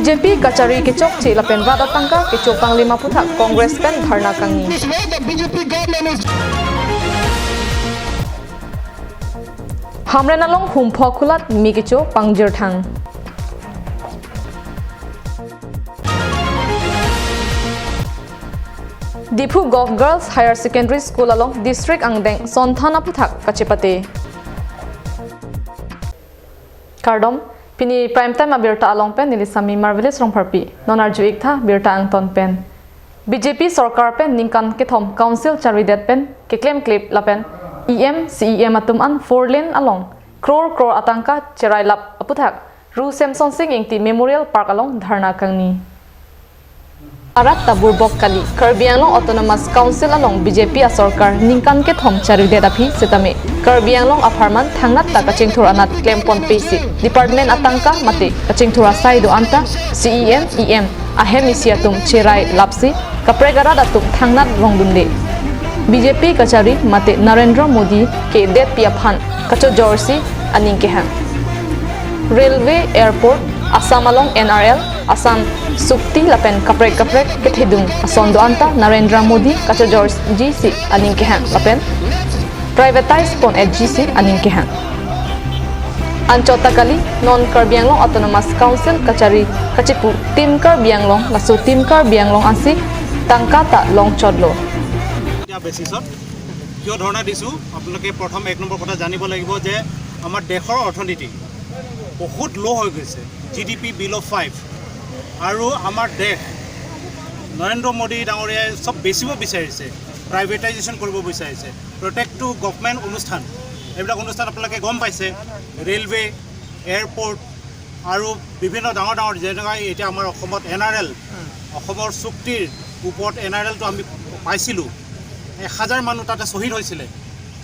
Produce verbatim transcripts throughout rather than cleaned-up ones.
B J P kachari kechokche lapen rat atangka kecho panglim aphuthak Congress pen dharna kangni. Hamren along humphok hulat me kecho pangjirthang. Diphu Govt Girls Higher Secondary School along district angdeng sonthan aphuthak kachepate. Kardom, pini Prime Time abirta along pen neli Sami Marvelous Rongpharpi. Non arju-ik tha birta angton pen. B J P sorkar pen ningkan kethom council charidet pen keklemklip lapen E M, C E M atum an four lane along crore crore atangka cherai lap aphuthak Ru Semson Sing Ingti Memorial Park along dharna kangni. Arat ta burbok kali, Karbi Anglong Autonomous Council along B J P asorkar ningkan kethom charidet aphi setame Karbi Anglong apharman thangnat ta kachingthur anat klemponpe si department atangka mate kachingthur asai do-an ta C E M, E M ahem isi atum cherai lapsi kaprek arat atum thangnat rongdunde. B J P kachari mate Narendra Modi kedetpi aphan kachojorsi aning kehang. Railway, airport, Assam along N R L, Assam sukti lapen kaprek kaprek kethedung ason do-an ta Narendra Modi kachojorjisi aning kehang lapen privatize pon-etjisi aning kehang. Anchot ta kali, non Karbi Anglong Autonomous Council kachari kachipu Team Karbi Anglong, laso Team Karbi Anglong ansi tangka ta longchotlo. এতিয়া বেচিছত কিয় ধৰ্ণা দিছোঁ, আপোনালোকে প্ৰথম এক নম্বৰ কথা জানিব লাগিব যে আমাৰ দেশৰ অৰ্থনীতি বহুত ল' হৈ গৈছে, জি ডি পি বিল' ফাইভ, আৰু আমাৰ দেশ নৰেন্দ্ৰ মোদী ডাঙৰীয়াই চব বেচিব বিচাৰিছে, প্ৰাইভেটাইজেশ্যন কৰিব বিচাৰিছে। প্ৰত্যেকটো গভৰ্ণমেণ্ট অনুষ্ঠান, এইবিলাক অনুষ্ঠান আপোনালোকে গম পাইছে, ৰেলৱে, এয়াৰপৰ্ট আৰু বিভিন্ন ডাঙৰ ডাঙৰ, যেনেকৈ এতিয়া আমাৰ অসমত এন আৰ এল, অসমৰ চুক্তিৰ ওপৰত এন আৰ এলটো আমি পাইছিলোঁ, এহাজাৰ মানুহ তাতে শ্বহীদ হৈছিলে,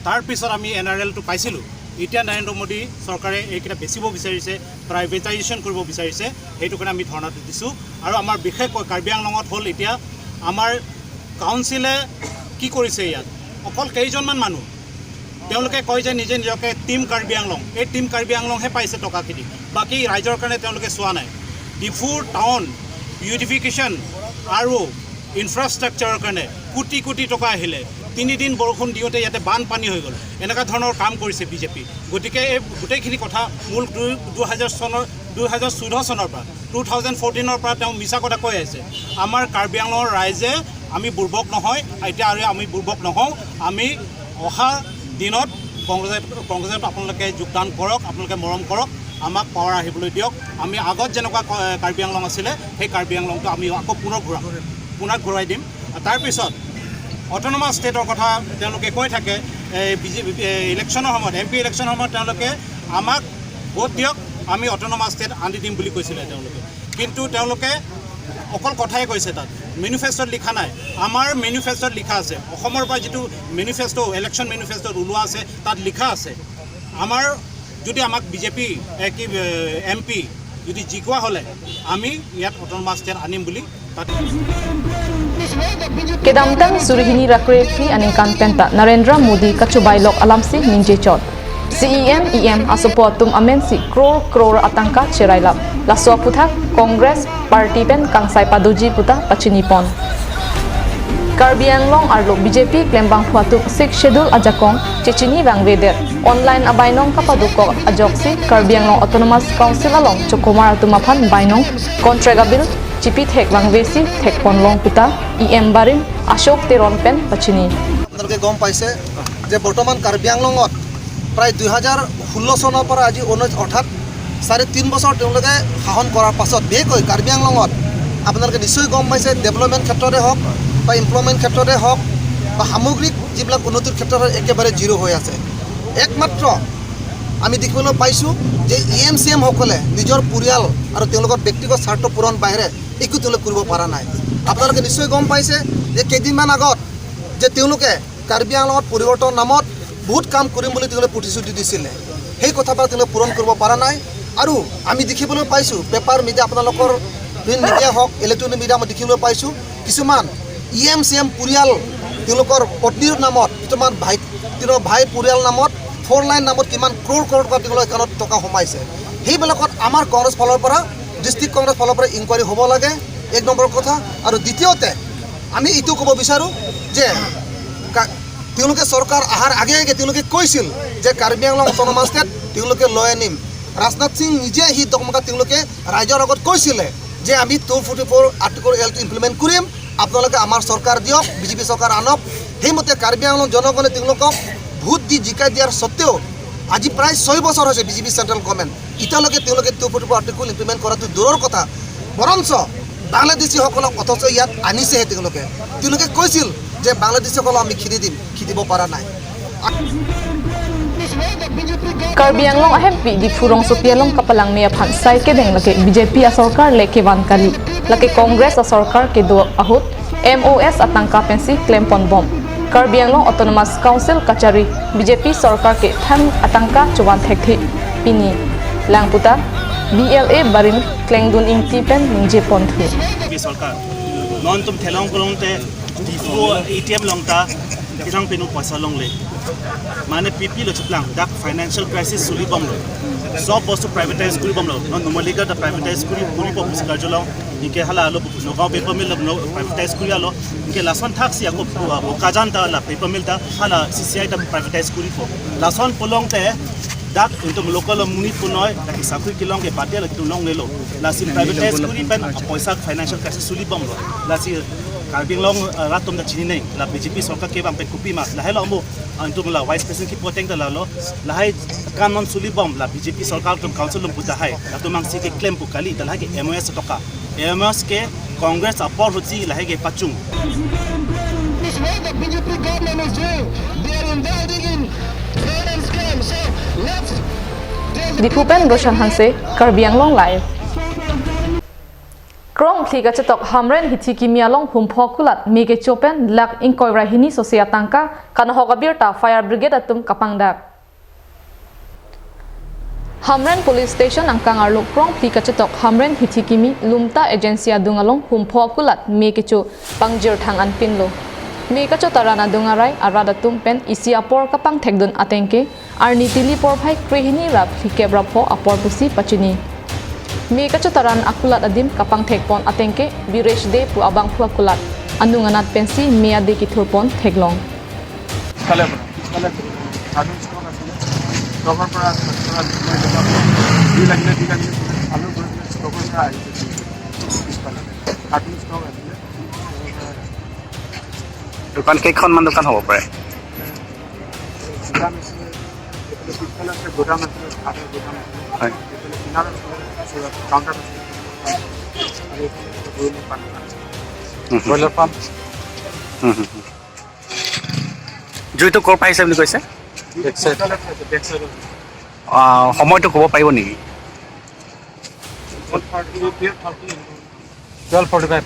তাৰ পিছত আমি এন আৰ এলটো পাইছিলোঁ। এতিয়া নৰেন্দ্ৰ মোদী চৰকাৰে এইকেইটা বেচিব বিচাৰিছে, প্ৰাইভেটাইজেশ্যন কৰিব বিচাৰিছে, সেইটো কাৰণে আমি ধৰ্ণাটো দিছোঁ। আৰু আমাৰ বিশেষকৈ কাৰ্বি আংলঙত হ'ল এতিয়া আমাৰ কাউন্সিলে কি কৰিছে ইয়াত, অকল কেইজনমান মানুহ, তেওঁলোকে কয় যে নিজে নিজকে টিম কাৰ্বি আংলং, এই টিম কাৰ্বি আংলংহে পাইছে টকাখিনি, বাকী ৰাইজৰ কাৰণে তেওঁলোকে চোৱা নাই। ডিফুৰ টাউন বিউটিফিকেশ্যন আৰু ইনফ্ৰাষ্ট্ৰাকচাৰৰ কাৰণে কোটি কোটি টকা আহিলে, তিনিদিন বৰষুণ দিওঁতে ইয়াতে বানপানী হৈ গ'ল। এনেকুৱা ধৰণৰ কাম কৰিছে বি জে পি। গতিকে এই গোটেইখিনি কথা মূল দুই, দুহেজাৰ চনৰ, দুহেজাৰ চৈধ্য চনৰ পৰা, টু থাউজেণ্ড ফৰ্টিনৰ পৰা তেওঁ মিছা কথা কৈ আহিছে। আমাৰ কাৰ্বি আংলঙৰ ৰাইজে আমি বুৰ্বক নহয়, এতিয়া আৰু আমি বুৰ্বক নহওঁ। আমি অহা দিনত কংগ্ৰেছত, কংগ্ৰেছত আপোনালোকে যোগদান কৰক, আপোনালোকে মৰম কৰক, আমাক পাৱাৰ আহিবলৈ দিয়ক। আমি আগত যেনেকুৱা ক-, কাৰ্বি আংলং আছিলে, সেই কাৰ্বি আংলংটো আমি আকৌ পুনৰ ঘূৰাম, পুনৰ ঘূৰাই দিম। তাৰপিছত অট'নমাছ ষ্টেটৰ কথা তেওঁলোকে কৈ থাকে, এই বি জে পি, এই ইলেকশ্যনৰ সময়ত, এম পি ইলেকশ্যনৰ সময়ত তেওঁলোকে আমাক ভোট দিয়ক, আমি অট'নমাছ ষ্টেট আনি দিম বুলি কৈছিলে তেওঁলোকে। কিন্তু তেওঁলোকে অকল কথাই কৈছে, তাত মেনিফেষ্টত লিখা নাই। আমাৰ মেনিফেষ্টত লিখা আছে, অসমৰ পৰা যিটো মেনিফেষ্ট, ইলেকশ্যন মেনিফেষ্টত ওলোৱা আছে, তাত লিখা আছে, আমাৰ যদি আমাক বি জে পি, এ, কি, এ, এম পি যদি জিকোৱা হ'লে আমি ইয়াত অট'নমাছ ষ্টেট আনিম বুলি তাত Kedamtang suri hini ra krephli aningkan pen ta Narendra Modi kachobai lok alamsi ningjechot. C E M, E M asopo atum amensi crore crore atangka cherai lap. Laso aphuthak Congress Party pen kangsai padoji puta pachinipon. Karbi Anglong arlo B J P klembangphu atum Sixth Schedule ajakong chechini vangvedet. Online abainong kapadokok ajoksi Karbi Anglong Autonomous Council along chokomar atum aphan bainong contract abill chipithek vangvesi thekponlong puta E M barim Ashok Teron pen pachini. আপোনালোকে গম পাইছে যে বৰ্তমান কাৰ্বি আংলঙত প্ৰায় দুই হাজাৰ ষোল্ল চনৰ পৰা আজি ঊনৈছ, অৰ্থাৎ চাৰে তিনি বছৰ তেওঁলোকে শাসন কৰাৰ পাছত, বিশেষকৈ কাৰ্বি আংলঙত আপোনালোকে নিশ্চয় গম পাইছে, ডেভেলপমেণ্ট ক্ষেত্ৰতে হওক বা এমপ্লয়মেণ্ট ক্ষেত্ৰতে হওক বা সামগ্ৰিক যিবিলাক উন্নতিৰ ক্ষেত্ৰত একেবাৰে জিৰ' হৈ আছে। একমাত্ৰ আমি দেখিবলৈ পাইছোঁ যে ই এম চি এমসকলে নিজৰ পৰিয়াল আৰু তেওঁলোকৰ ব্যক্তিগত স্বাৰ্থ পূৰণ বাহিৰে একো তেওঁলোকে কৰিব পৰা নাই। আপোনালোকে নিশ্চয় গম পাইছে যে কেইদিনমান আগত যে তেওঁলোকে কাৰ্বি আংলঙত পৰিৱৰ্তন নামত বহুত কাম কৰিম বুলি তেওঁলোকে প্ৰতিশ্ৰুতি দিছিলে, সেই কথাবিলাক তেওঁলোকে পূৰণ কৰিব পৰা নাই। আৰু আমি দেখিবলৈ পাইছোঁ, পেপাৰ মিডিয়া, আপোনালোকৰ প্ৰিণ্ট মিডিয়া হওক, ইলেক্ট্ৰনিক মিডিয়া, আমি দেখিবলৈ পাইছোঁ কিছুমান ই এম চি এম পৰিয়াল তেওঁলোকৰ পত্নীৰ নামত, কিছুমান ভাই, তেওঁলোকৰ ভাই পৰিয়াল নামত, ফ'ৰ লাইন নামত কিমান ক্ৰ'ৰ ক্ৰ'ৰ টকা তেওঁলোকৰ একাউণ্টত টকা সোমাইছে। সেইবিলাকত আমাৰ কংগ্ৰেছ ফালৰ পৰা ডিষ্ট্ৰিক্ট কংগ্ৰেছ ফালৰ পৰা ইনকুৱাৰী হ'ব লাগে, এক নম্বৰ কথা। আৰু দ্বিতীয়তে আমি এইটো ক'ব বিচাৰোঁ যে কা- তেওঁলোকে চৰকাৰ অহাৰ আগে আগে তেওঁলোকে কৈছিল যে কাৰ্বি আংলং অট'নমাছ ষ্টেট তেওঁলোকে লৈ আনিম। ৰাজনাথ সিং নিজে আহি দকমকাত তেওঁলোকে ৰাইজৰ আগত কৈছিলে যে আমি টু ফৰ্টি ফ'ৰ আৰ্টিকল এলটো ইমপ্লিমেণ্ট কৰিম, আপোনালোকে আমাৰ চৰকাৰ দিয়ক, বিজেপি চৰকাৰ আনক। সেইমতে কাৰ্বি আংলং জনগণে তেওঁলোকক ভোট দি জিকাই দিয়াৰ স্বত্বেও আজি প্ৰায় ছয় বছৰ হৈছে বিজেপি চেণ্ট্ৰেল গভৰ্ণমেণ্ট, এতিয়ালৈকে তেওঁলোকে two forty four article implement কৰাটো দূৰৰ কথা, বৰঞ্চ বাংলাদেশীসকলক অথচ ইয়াত আনিছেহে তেওঁলোকে। তেওঁলোকে কৈছিল যে বাংলাদেশীসকলক আমি খেদি দিম, খেদিব পৰা নাই। Karbi Anglong ahempi Diphu rongsopi along kapalangme aphan sai kedeng lake B J P asorkar le kevan kali, lake Congress asorkar kedo ahut M O S atangka pensi klempon bom. Karbi Anglong Autonomous Council kachari B J P sorkar ke than atangka chovan thekthe. Pini lang puta B L A barim klengdun ingti pen ningje ponthu. Sorkar non tum thelong kolong te Diphu A T M along ta kejang penu poisa longle. Mane P P lo cheplang dak financial crisis suli bomlo. Sob bostu privatize kuri bomlo. Non Numaligarh ta privatize kuri kuri pop sikar jolong. Inke hala alo Nagaon paper mill lo privatize kuri alo. Inke lason thaksi ako Bokajan ta la paper mill ta hala C C I ta privatize kuri po. Lason polong te dak itum local monit punoi dak sakri kelong ke batia la itum longlelo. Lasi privatize kuri pen poisa financial crisis suli bomlo. Lasi Karbi Anglong rat atum ta chini neng la B J P sorkar kevang pen kopi ma lahelo mo. Antum la vice president kipu ateng ta lalo, lahai kam non suli bom la B J P sorkar atum council along pu tahai, latum angsi keklem pu kali, ta lahai ke M O S toka. M O S ke Congress apor ahutsi lahai ke pachung. Diphu pen Roshan Hanse, Karbi Anglong Live. Krongphli kachetok Hamren hithi kimi along humpho kulat me kecho pen lakh ingkoi ra hini sose atangka kanahok abirta fire brigade atum kapangdak. Hamren Police Station angkang arlo Krongphli kachetok Hamren hithi kimi Lumta Agency adung along humpho kulat me kecho pangjir thang anpinlo. Me kachotaran adung arai arat atum pen isi apor kapangthekdun atengke arni tili porphai krehini ra phlikep ra pho apor pusi pachini. Me kachotaran akulat adim kapangthekpon atengke Biresh De pu abangphu akulat anung anat pensi me ade kithurpon theklong. পিছফালে পৰা পিছফালে পৰা carton stock আছিলে। ষ্টকৰ পৰা পৰা দুই লাগিলে দুই লাগিলে আলুৰ পৰা ষ্টকৰ পৰা আহিছে। পিছফালে কাৰ্টুন ষ্টক আছিলে। দোকান কেইখনমান দোকান হ'ব পাৰে? দোকান আছিলে, এইফালে পিছফালে আছে গুদাম আছিলে, ভাতৰ গুদাম আছিলে। হয়। এইফালে কিনাৰত আছিলে, কাউণ্টাৰ আছিলে। আৰু এইফালে আছে গৰু পানী দোকান আছিলে। হুম, হুম। Broiler farm. হুম, হুম, হুম। জুইটো ক'ৰ পৰা আহিছে বুলি কৈছে? বেক চাইডত আছে, বেক চাইডত। আহ, সময়টো ক'ব পাৰিব নেকি? Twelve forty five.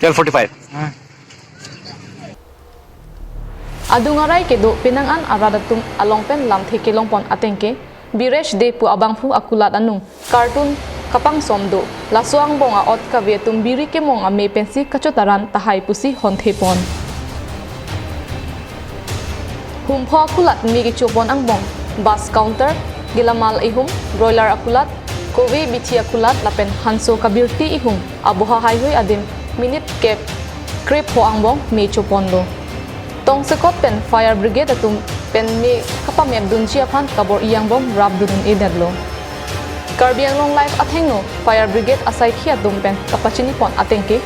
Twelve forty five. Adung arai kedo penang an arat atum along pen lamthe kelongpon atengke Biresh De pu abangphu akulat anung kartun kapangsom do. Laso angbong a-ot kave atum biri kemong ame pensi kachotaran tahai pusi honthepon. Humpho akulat me kechopon angbong bus counter, gelamal ihum, broiler akulat, kove bithi akulat lapen hanso kabirti ihum aboha haihui adim minute kep krepho angbong me choponlo. Tongsekot pen fire brigade atum pen me kapamepdunji aphan kabor-i angbong rapdun un-edetlo. Karbi Anglong Live athengno fire brigade asaikhi atum pen kapachinipon atengke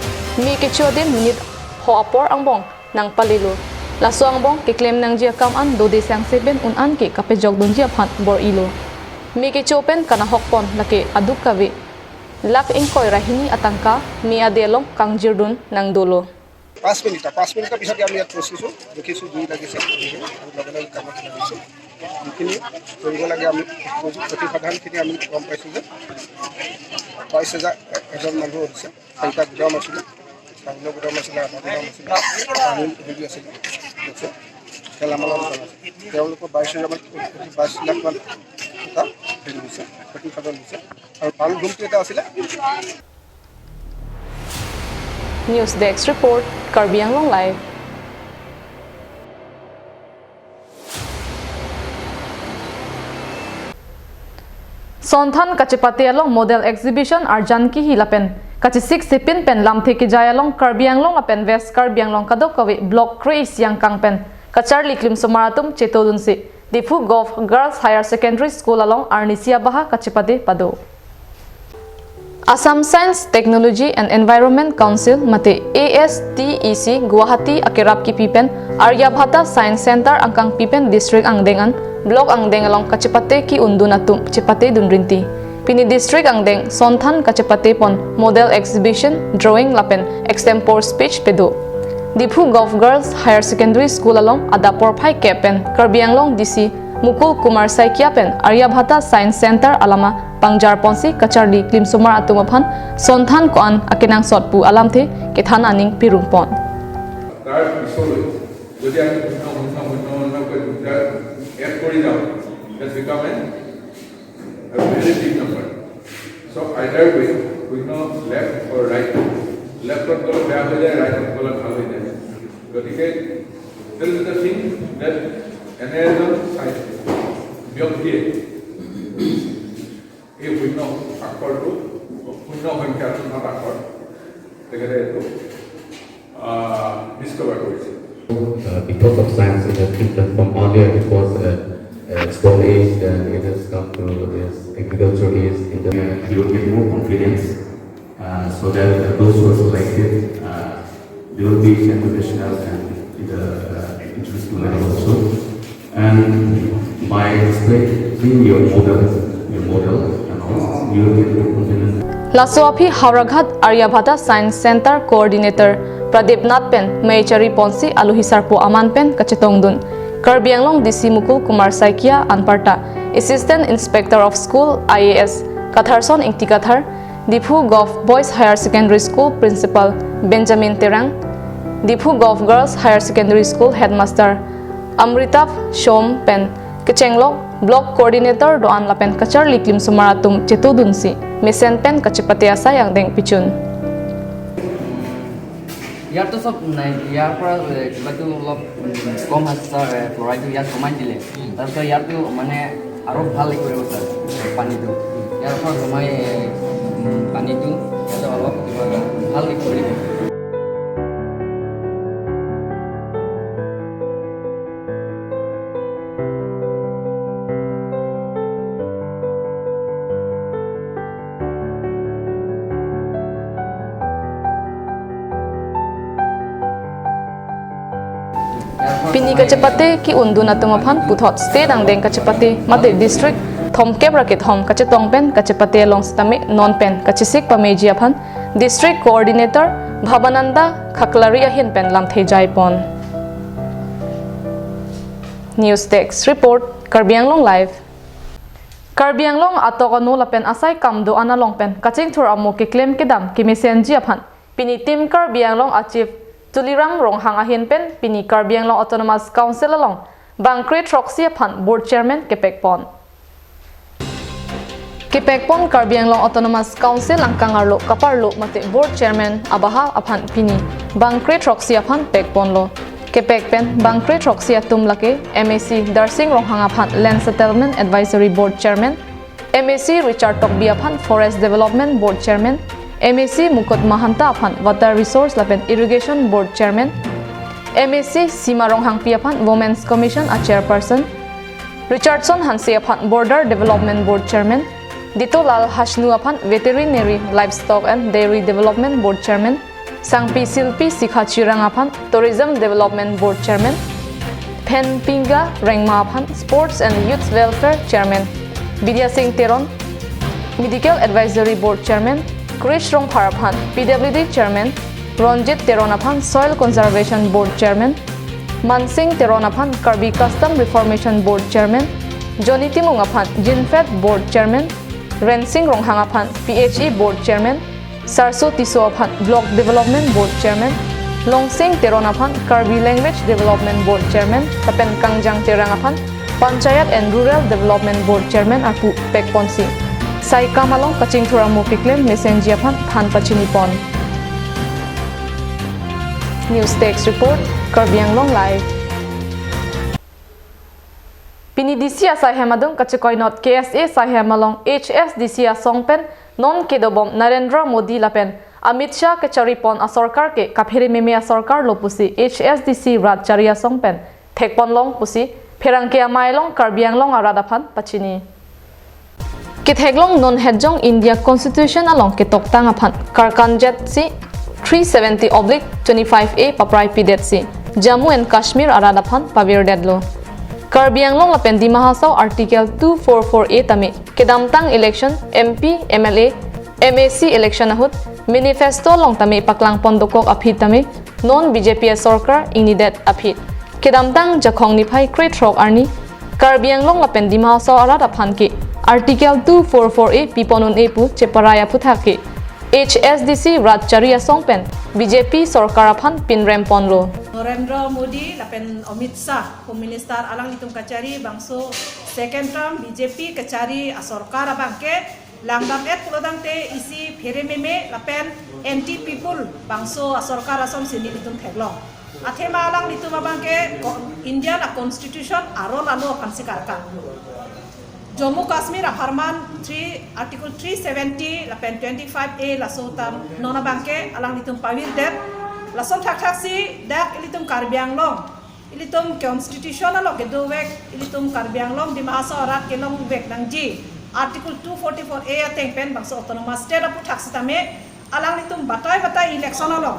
me kecho adim minute pho apor angbong nangpalelo. Laso angbong keklem nangji akam an dode sangse pen un-an ke kapejokdunji aphan bor-ilo. Me kecho pen kanahokpon lake aduk kave lakh ingkoi ra hini atangka me ade along kangjirdun nangdolo. পাঁচ মিনিট পাঁচ মিনিটৰ পিছতে আমি ইয়াত পৌঁছিছোঁ, দেখিছোঁ জুই লাগিছে আৰু লগে লগে কামত লাগিছোঁ। যিখিনি কৰিব লাগে আমি কৰিছোঁ, ক্ষতিসাধাৰণখিনি আমি গম পাইছোঁ যে বাইছ হাজাৰ এজন মানুহ হৈছে। চাৰিটা গুদাম আছিলে, চাউলৰ গুদাম আছিলে, আটা গুদাম আছিলে, পানী হেৰি আছিলে, গেলামালৰ দোকান আছিলে। তেওঁলোকৰ বাইছ হাজাৰ মান, বাইছ লাখ মান এটা হেৰি হৈছে, ক্ষতিসাধন হৈছে। আৰু পাল ঘুমটি এটা আছিলে। News Desk Report, Karbi Anglong Live. Sonthan kachepate along model exhibition arjan kihi lapen kachesik sipin pen lamthe kejai along Karbi Anglong lapen West Karbi Anglong kadokave block kre-isi angkang pen kacharli klimsomar atum chetodunsi Diphu Govt Girls Higher Secondary School along arnisi abaha kachepate pado. Assam Science, Technology and Environment Council mate A S T E C Guwahati akerap kipi pen Aryabhata Science Center angkangpi pen district angdeng an block angdeng along kachepate ki-undun atum chepatedun rinti. Pini district angdeng Sonthan kachepate pon model exhibition, drawing lapen extempore speech pado. Diphu Govt Girls Higher Secondary School along adap porphai kep pen Karbi Anglong D C Mukul Kumar Saikia pen Aryabhata Science Center alama pangjar ponsi kacharli klimsomar atum aphan Sonthan ko-an akenangsot pu alamthe kethan aning pirung pon. তাৰ পিছলৈ যদি আমি শূন্য শূন্য শূন্য শূন্য কৰি দুটা এড কৰি যাওঁ, that become a, a very big number. So either way, শূন্য left or right, লেফ্টত গ'লে বেয়া হৈ যায়, ৰাইটত গ'লে ভাল হৈ যায়। গতিকে there is the thing that এনে এজন চাই ব্যক্তিয়ে এই শূন্য আখৰটো, শূন্য সংখ্যাটো not আখৰ, তেখেতে এইটো ডিছকভাৰ কৰিছে। Uh, because of science, it has been transformed. Earlier, it was a, a stone age, then it has come to this agriculture age. In the, uh, you will get more confidence, uh, so that, uh, those who are selected, uh, they will be in professionals and in the, uh, international level also. And by displaying your model, your model and all, you will get more confidence. Laso aphi Howraghat Aryabhata Science Center Coordinator Pradip Nath pen mei chari ponsi alohi sarpo aman pen kachetongdun Karbi Anglong D C Mukul Kumar Saikia anparta Assistant Inspector of School I A S Katharson Ingti Kathar, Diphu Govt Boys Higher Secondary School Principal Benjamin Terang, Diphu Govt Girls Higher Secondary School Headmaster Amritav Shom pen kechenglok block coordinator do-an lapen kacharli klimsomar atum chetodunsi mesen pen kachepate asai angdeng pichun. ইয়াৰতো চব নাই, ইয়াৰ পৰা, এ, কিবাটো অলপ, উম, কম আছে ছাৰ, এ, ক্লৰাইডটো ইয়াত কমাই দিলে। তাৰপিছত ইয়াৰতো মানে আৰু ভাল কৰিব ছাৰ, পানীটো। ইয়াৰ পৰা কমাই, এ, উম, পানীটো ইয়াতে অলপ কিবা এটা ভাল কৰিব। Pini kachepate ki-undun atum aphan puthot state angdeng kachepate mate district thomkep ra kethom kachetong pen kachepate along sitame non pen kachesik pameji aphan District Coordinator Bhabananda Khaklari ahin pen lamthe jaipon. News Desk Report, Karbi Anglong Live. Karbi Anglong atok ano lapen asai kam do-an along pen kachingthur amo keklem kedam kemesenji aphan pini Team Karbi Anglong a-Chief Tuliram Ronghang ahin pen pini Karbi Anglong Autonomous Council along bangkre throksi aphan Board Chairman kepekpon. Kepekpon Karbi Anglong Autonomous Council angkang arlo kaparlo mate Board Chairman abaha aphan pini bangkre throksi aphan pekponlo. Kepek pen bangkre throksi atum lake M A C Darsing Ronghang aphan Land Settlement Advisory Board Chairman, M A C Richard Tokbi aphan Forest Development Board Chairman, M A C Mukut Mahanta aphan Water Resource lapen Irrigation Board Chairman, M A C Sima Ronghangpi aphan Women's Commission a Chairperson, Richardson Hanse aphan Border Development Board Chairman, Ditolal Hasnu aphan Veterinary, Livestock and Dairy Development Board Chairman, Sangpi Silpi Sikha Chirang aphan Tourism Development Board Chairman, Phenpinga Rengma aphan Sports and Youth Welfare Chairman, Bidya Singh Teron Medical Advisory Board Chairman, Krish Rongphar aphan P W D Chairman, Ronjit Teron aphan Soil Conservation Board Chairman, Mansing Teron aphan Karbi Custom Reformation Board Chairman, Johnny Timung aphan Jinfed Board Chairman, Rensing Ronghang aphan P H E Board Chairman, Sarso Tisso aphan Block Development Board Chairman, Longsing Teron aphan Karbi Language Development Board Chairman, lapen Kangjang Terang aphan Panchayat and Rural Development Board Chairman arpu pekponsi sai kam along kachingthur amo keklem mesenji aphan than pachinipon. News Desk Report, Karbi Anglong Live. Pini D C asaihem adung kachekoi not K S A saihem along H S D C asong pen non kedobom Narendra Modi lapen Amit Shah kecharipon asorkar ke kapherememe asorkar lo pusi H S D C rat chari asong pen thekponlong pusi pherangke amei along Karbi Anglong arat aphan pachini. Ketheklong non hetjong India Constitution along ketoktang aphan karkanjetsi three seventy oblique twenty-five A paprai pidetsi Jammu and Kashmir arat aphan pavirdetlo. Karbi Anglong lapen Dima Hasao Article two four four A tame kedamtang election M P, M L A, M A C election ahut manifesto along tame paklangpon dokok aphi tame non B J P asorkar ingnidet aphi kedamtang Jakhong niphai krethrok arni Karbi Anglong lapen Dima Hasao arat aphan ke Article two four four A pipon un-e pu cheparai aphuthak ke H S D C rat chari asong pen B J P sorkar aphan pinremponlo. Narendra Modi lapen Amit Shah, Home Minister, alanglitum kachari bangso second term B J P kachari asorkar abang ke langdam-et pulotangte isi pherememe lapen anti people bangso asorkar asonsi nelitum theklong. Athema alanglitum abang ke ko-, India la constitution arol alo aphansi karkan. Jammu Kashmir apharman three, Article three seventy lapen twenty-five A laso tam non abang ke alanglitum pavirdet. Lason thakthaksi dak ilitum Karbi Anglong, ilitum constitution along kedovek, ilitum Karbi Anglong Dima Hasao arat kelongvek nangji Article two forty-four A ateng pen bangso autonomous state aphuthak sitame alanglitum batai batai election along,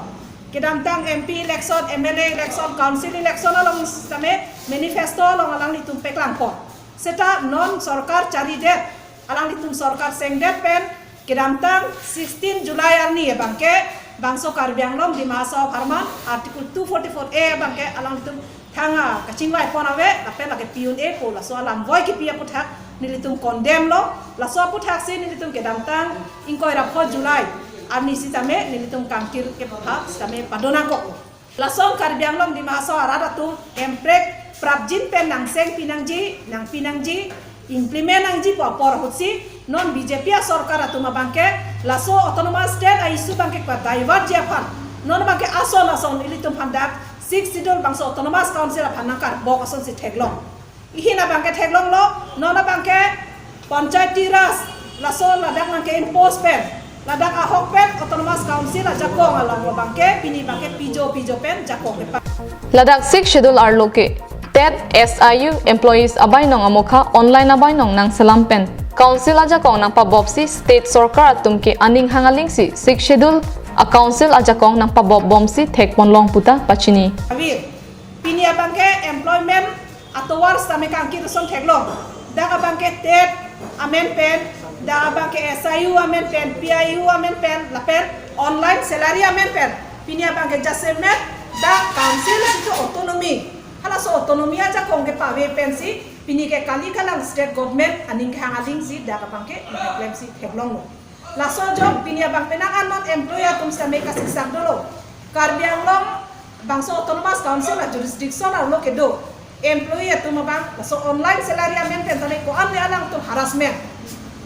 kedamtang M P election, M L A election, council election along sitame manifesto along alanglitum paklangpon. Seta non sorkar charidet, alanglitum sorkar sengdet pen kedamtang sixteen July arni abang ke bangso Karbi Anglong Dima Hasao apharman Article two forty-four A abang ke alanglitum thang-a kachingvaipon ave lapen lake pi un-e pu laso alam voi kipi aphuthak nelitum condemn lo. Laso aphuthaksi nelitum kedamtang ingkoi ra pho July arni sitame nelitum kangkir kepha sitame padonangkok. Lason Karbi Anglong Dima Hasao arat atum emprek prapjin pen nangseng pinangji, nangpinangji, implement nangji pu apor ahutsi non B J P asorkar atum abang ke laso autonomous state a-issue abang ke kwa divert ji aphan non abang ke ason ason ilitum aphan dak Sixth Schedule bangso autonomous council aphan nangkarbok asonsi theklong. Ihin abang ke theklonglo, non abang ke Panchayati Raj laso ladak nangke-impose pen, ladak ahok pen autonomous council ajakong along abang ke pini abang ke pijo pijo pen jakong kepa. Ladak Sixth Schedule arlo ke TET, S I U employees abainong amokha online abainong nangselam pen council ajakong nangpabopsi state sorkar atum ke aning hang alingsi Sixth Schedule a-council ajakong nangpabopbomsi thekponlong puta pachini. Avir, pini abang ke employment atovar sitame kangkir ason theklong. Dak abang ke TET amen pen, dak abang ke S I U amen pen, P I U amen pen, lapen online salary amen pen. Pini abang ke jasemet dak council atum ke autonomy, halaso autonomy ajakong kepave pensi pini ke kali kalang state government aning kehang alingsi dak abang ke klemsi theklonglo. Laso ajok pini abang penang an non employee atum sitame kasiksak dolo. Karbi Anglong bangso autonomous council a-jurisdiction arlo kedo employee atum abang laso online salary amen pen tame ko-an le alangtum harassment.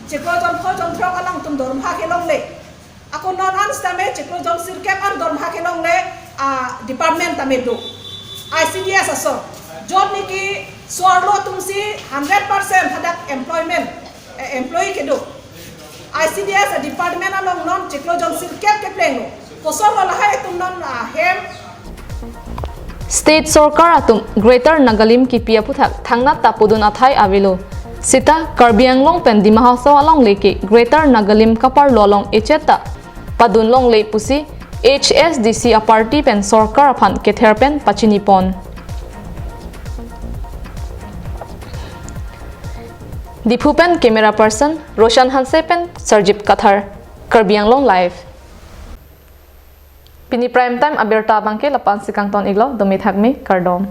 Chiklo jon pho jon throk alangtum dormoha kelongle. Ako non an sitame chiklo jon sirkep an dormoha kelongle a-department tame do. I C D S aso. Jonni ke so-arlo atumsi hundred percent hadak employment, eh, employee kedo. I C D S a-department along non chiklo jon sirkep keplenglo. Kosonlo lahai atum non ahem. State sorkar atum Greater Nagalim kipi aphuthak thangnat ta pudun athai avelo. Seta Karbi Anglong pen Dima Hasao alongle ke Greater Nagalim kaparlo along echet ta padunlongle pusi H S D C a-party pen sorkar aphan kether pen pachinipon. Diphu pen camera person Roshan Hanse pen Sarjip Kathar, Karbi Anglong Live. Pini prime time abirta abangke lapu-ansi kangton-iklo, dome thakme, kardom.